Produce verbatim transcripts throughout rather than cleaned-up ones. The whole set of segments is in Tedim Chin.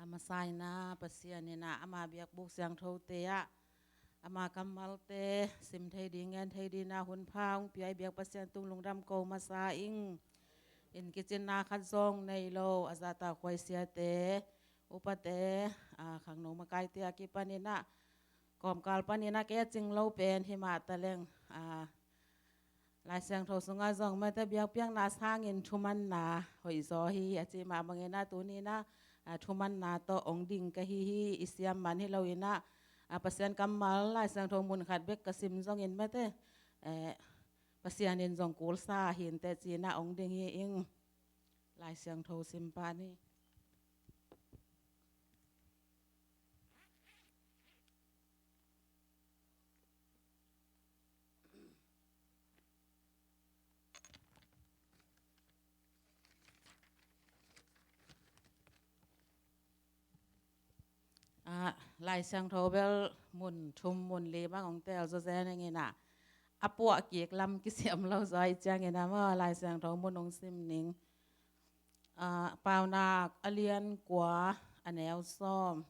Masa in ah Pasian in ah ama biakbuk siangthote ah ama kammalte sim thei ding, ngen thei ding in ah hun pha hong pia i biak Pasian tung lungdam ko masa ing. In kicinna khat zong nei lo a zahtakhuai siate, upate, a khangno makaite a kipan in ah kawmkal pan in ah kei a cing lo pen hi mah ta leng, a Lai Siangtho sungah zong mate biakpiakna sangin thumanna hoihzaw hi a ci mah bangin ah tuni in ah, a thumanna tawh hong ding ka hi hi. I siam man hi lo in ah, a Pasian kammal Lai Siangtho mun khat bek ka sim zongin mate, eh, Pasian in zong kulsa hi inteh ci in ah hong ding hi ing. Lai Siangtho sim pah ni. A, Lai Siangtho bel mun thum mun li bang hong tel zawzen ing in ah, a puah kik lam kisiam lo zaw i ciangin ah maw, Lai Siangtho mun hong sim ning. A, Paunak a lian kua, a neu sawm.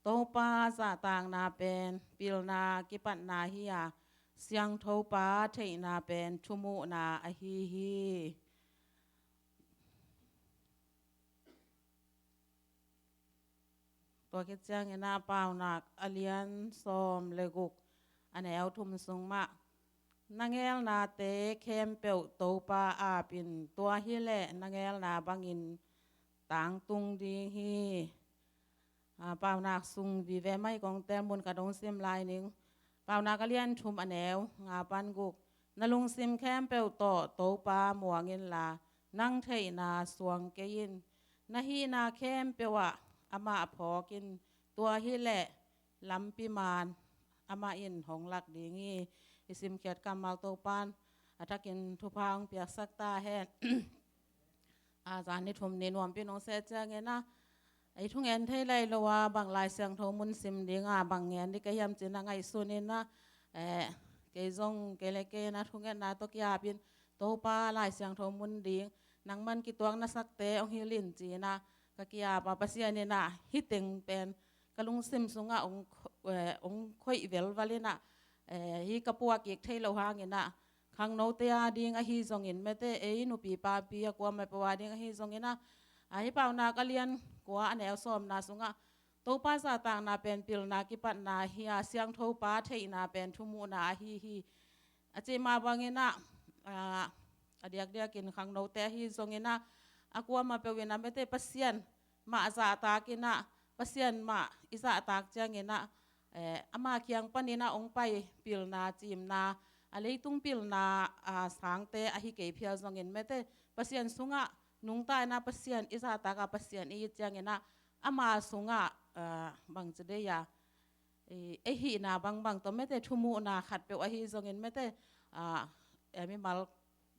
Topa zahtakna pen pilna kipatna hi a, Siangthopa theihna pen thumuhna ahi hi. Tua khit ciangin ah Paunak a lian sawm le guk, a neu thum sung mah, na ngelnate khempeuh Topa ap in, tua hileh na ngelna bangin tangtung ding hi. A, Paunak sung vive mai kong tel, mun khat hong sim lai ning. Paunak a lian thum, a neu nga pan guk. Na lungsim khempeuh tawh Topa muang inla, nang theihna suang kei in. Na hihna khempeuh ah amah phawk in, tua hileh lampi man amah in hong lak ding hi. I simkhiat kammal Topa'n a thakin thupha hong piaksak ta hen. A, zan ni thum ni nuampi nong seh ciangin ah, ei thungen thei lai lo a, bang Lai Siangtho mun sim ding a, bang ngen ding ka hiam ci-in ah ngaihsun in ah, eh, kei zong kei le kei in ah thungetna tawh ki-ap in, Topa Lai Siangtho mun ding nangman kituak na sakte hong hilh in ci-in ah ka ki-ap a, Pasian in ah hih teng pen ka lungsim sungah hong kho-, eh, hong khoih velval in ah, eh, hih ka puah kik thei loh hangin ah, khangnote a ding ahi zongin mate, ei nupi papi a kuamah peuh a ding ahi zongin ah, a, hih Paunak a lian kua, a neu sawmna sungah, Topa zahtakna pen pilna kipatna hi a, Siangthopa theihna pen thumuhna ahi hi, a ci mah bangin ah, a, a diakdiakin khangnote ahi zongin ah, a kuamah peuh in ah mate, Pasian mah zahtak in ah, Pasian mah i zahtak ciangin ah, eh, ama kiang panin ah hong pai pilna, cimna, a leitung pilna, a, sangte ahi kei phial zongin mate, Pasian sungah nungta in ah Pasian i zahtak a, Pasian i it ciangin ah ama sungah, a, bangci dei a, i, ei hihna bangbang tawh mate, thumuhna khatpeuh ahi zongin mate, a, eh, mimal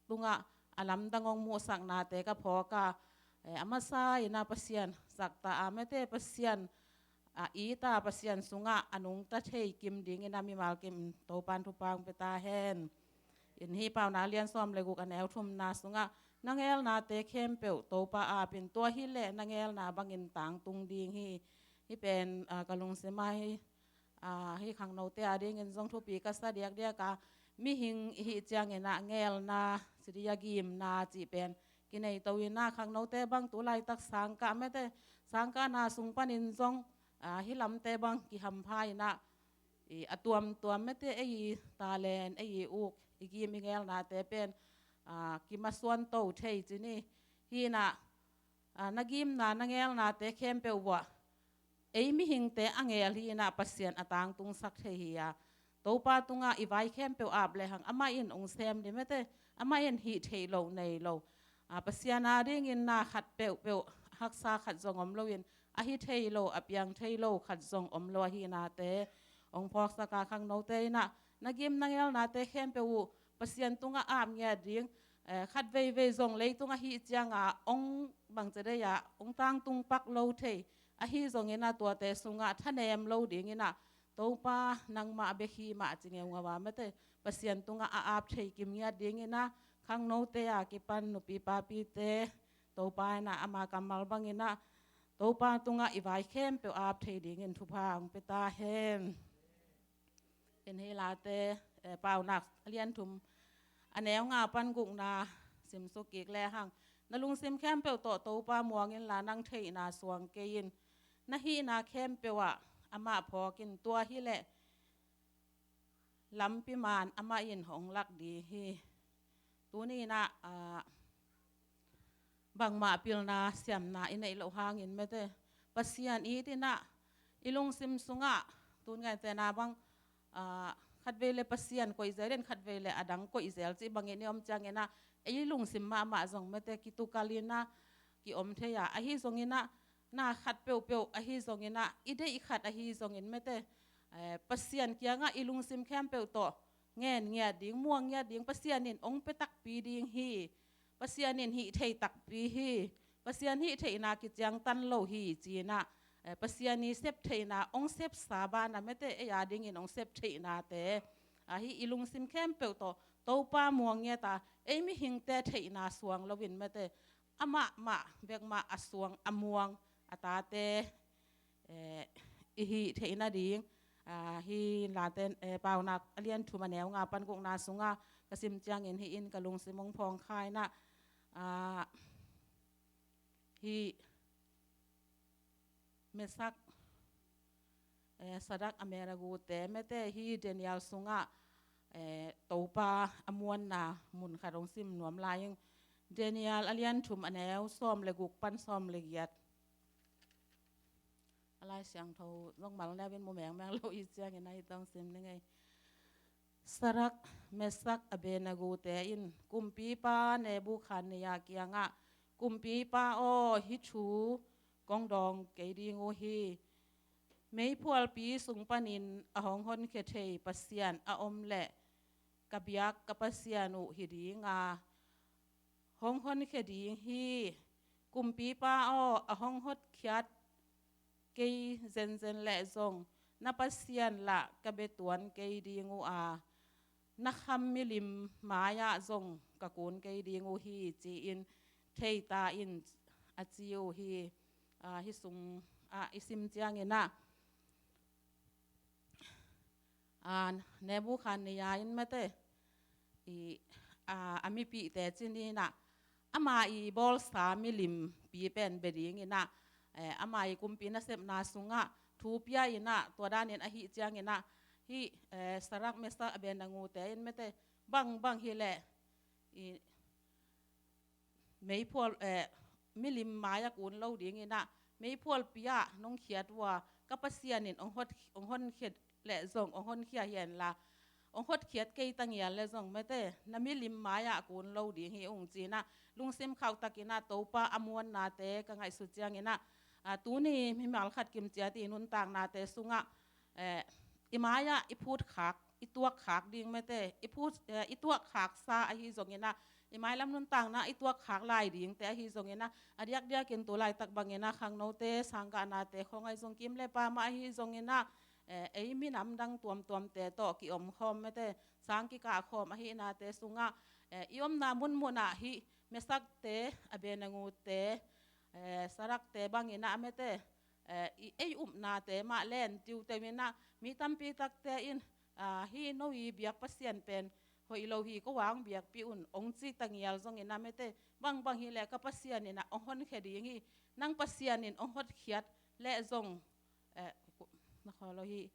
tungah a lamdang hong muhsaknate ka phawk a, eh, a masa in ah Pasian zakta a mate, Pasian a it a, Pasian sungah a nungta thei kim dingin ah mimal kim Topa'n thupha hong pia ta hen. In hih Paunak a lian sawm le guk, a neu thumna sungah, na ngelnate khempeuh Topa ap in, tua hileh na ngelna bangin tangtung ding hi. Hih pen, a, ka lungsim ah hi, a, hih khangnote a dingin zong thupi ka sa diakdiak a, mihing i hih ciangin ah ngelna, ci ding a, gimna cih pen kineito in ah, khangnote bang tu laitak sangkah mate, sangkahna sung panin zong, a, hih lamte bang kihampha in ah, i, a tuamtuam mate, ei i talent, ei i uk, i gim i ngelnate pen, a, kimasuanto thei ci ni. Hi in ah, a, na gimna, na ngelnate khempeuh uah ei mihingte a ngel hi in ah Pasian a tangtungsak thei hi a, Topa tungah i vai khempeuh ap lehang amah in hong sem ding mate, amah in hih theih loh nei lo. A, Pasian a dingin na khat peuhpeuh, haksa khat zong om loin, a hi thei lo, a piang thei lo khat zong om lo ahihnate hong phawksak a, khangnote in ah na gim na ngelnate khempeuh uh Pasian tungah ap ngiat ding, eh, khat veivei zong leitung ahih ciangah hong bangci dei a, hong tangtung pak lo thei ahi zongin ah, tuate sungah thanem lo dingin ah, Topa nangmah bek hi mah ci ngeungau a mate, Pasian tungah a ap thei kim ngiat dingin ah, khangnote a kipan nupi papite, Topa in ah ama kammal bangin ah Topa tungah i vai khempeuh ap thei dingin thupha hong pia ta hen. In hih Late, eh, Paunak a lian thum, a neu nga pan gukna simsuk kik lehang, na lungsim khempeuh tawh Topa muang inla, nang theihna suang kei in. Na hihna khempeuh ah amah phawk in, tua hileh lampi man amah in hong lak ding hi. Tuni in ah, ah, bangmah pilna siamna i neih loh hangin mete, Pasian it in ah i lungsim sungah, tun ngaihte na bang, ah, khatvei le Pasian koih zel in, khatvei le a dang koih zel cih bangin i om ciangin ah, ei lungsim mahmah zong mete kitukal in ah ki om thei a, ahi zongin ah, na khat peuhpeuh ahi zongin ah, i deih khat ahi zongin mete, eh, Pasian kiangah i lungsim khempeuh tawh ngen ngiat ding, muang ngiat ding, Pasian in hong pia takpi ding hi. Pasian in hih thei takpi hi. Pasian hih theihna kiciangtan lo hi ci-in ah, eh, Pasian i sep theihna, hong sepsa banah mete ei a dingin hong sep theihnate, ah, hih i lungsim khempeuh tawh Topa muang ngiat a, ei mihingte theihna suang loin mete, amah mah bek mah a suang a muang a tate, eh, i hih theih nading, ah, hih Late, eh, Paunak a lian thum a neu nga pan gukna sungah ka sim ciangin hih in ka lungsim hong phawng kha in ah, ah, hih Mesak, eh, Sadrak, Abednego te mete hih Daniel sungah, eh, Topa a muanna mun khat hong sim nuam lai ing. Daniel a lian thum a neu sawm le guk pan sawm le giat. A Lai Siangtho zong mal neu in mu mengmeng lo i ciangin ah hih tawh hong sim ning ei. Sadrak, Mesak, Abednego te in kumpipa Nebukhadnezzar kiangah, Kumpipa aw, hih thu kong dawng kei ding uh hi. Meiphualpi sung panin a hong honkhia thei Pasian a om leh ka biak ka Pasian uh hi ding a, hong honkhia ding hi. Kumpipa aw, a hong hotkhiat kei zenzen leh zong na Pasian lah ka bia tuan kei ding uh a, na kham milim mai-ah zong ka kun kei ding uh hi, ci-in thei ta in, a ci uh hi. Ah, hih sungah i sim ciangin ah, ah, Nebukhadnezzar in mete, i, ah, a mipihte ci ni in ah, ama i bawlsa milimpi pen bia dingin ah, eh, ama i kumpi nasepna sungah thu pia in ah, tua danin ahih ciangin ah, hih, eh, Sadrak, Mesak, Abednego te in mete, bangbang hileh, i, meiphual, eh, milim mai-ah kun lo dingin ah, meiphualpi ah nong khiat uh a, ka Pasian in hong hot, hong honkhia leh zong, hong honkhia hi hen la, hong hotkhiat kei ta ngial leh zong mete, na milim mai-ah kun lo ding hi ung ci-in ah, lungsim khauhtakin ah Topa a muannate ka ngaihsut ciangin ah, ah, tuni mimal khat kim ciat i nuntaknate sungah, eh, i mai-ah i phutkhak, i tuakkhak ding mete, i phut, eh, i tuakkhaksa ahi zongin ah, i mailam nuntakna i tuakkhak lai dingte ahi zongin ah, a diakdiakin tu laitak bangin ah khangnote, sanggahnate, khuangai zong kim le pa mah ahi zongin ah, eh, ei minam dang tuamtuamte tawh ki-omkhawm mete, sang kikahkhawm ahihnate sungah, eh, i omna munmunah hih Mesakte, Abednegote, eh, Sadrakte bangin ah mete, eh, i, ei upnate mah len tiuteu in ah, mi tampi takte in, ah, hih no i biak Pasian pen hoih lo hi, ko hong biakpih un, hong ci ta ngial zongin ah mete, bangbang hileh ka Pasian in ah hong honkhia ding hi, nang Pasian in hong hotkhiat leh zong, eh, na khaw lo hi.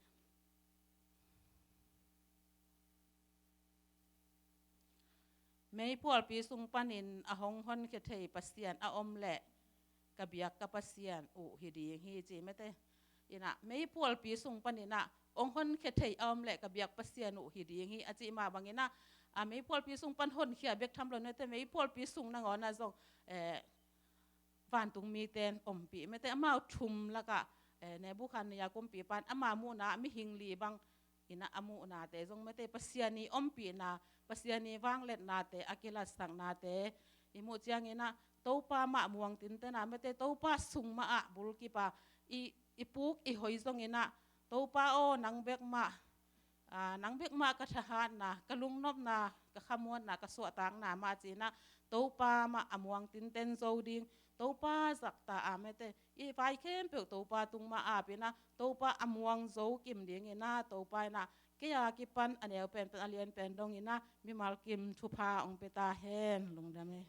Meiphualpi sung panin a hong honkhia thei Pasian a om leh ka biak ka Pasian uh hi ding hi, ci mete. In ah, meiphualpi sung panin ah hong honkhia thei a om leh ka biak Pasian uh hi ding hi, a cih mah bangin ah, a meiphualpi sung pan honkhia bek tham lo mete, meiphualpi sung nangawn ah zong, eh, vantung mite in ompih mete, amau thum lakah, eh, Nebukhadnezzar kumpipa in ama muhna mihing li bang in ah a muhnate zong mete, Pasian i ompihna, Pasian i vangliatnate, a kilatsaknate i muh ciangin ah, Topa mah muang tinten a mete, Topa sung mah ah bulkip a, i, i puk i hoi zongin ah, Topa aw, nang bek mah, ah, nang bek mah ka thahatna, ka lungnopna, ka khamuanna, ka suahtakna mah ci-in ah, Topa mah a muang tinten zo ding, Topa zakta a mete i vai khempeuh Topa tung mah apin ah, Topa a muang zo kim dingin ah, Topa in ah kei a kipan a neu penpen a lian pen dongin ah mimal kim thupha hong pia ta hen. Lungdam hi.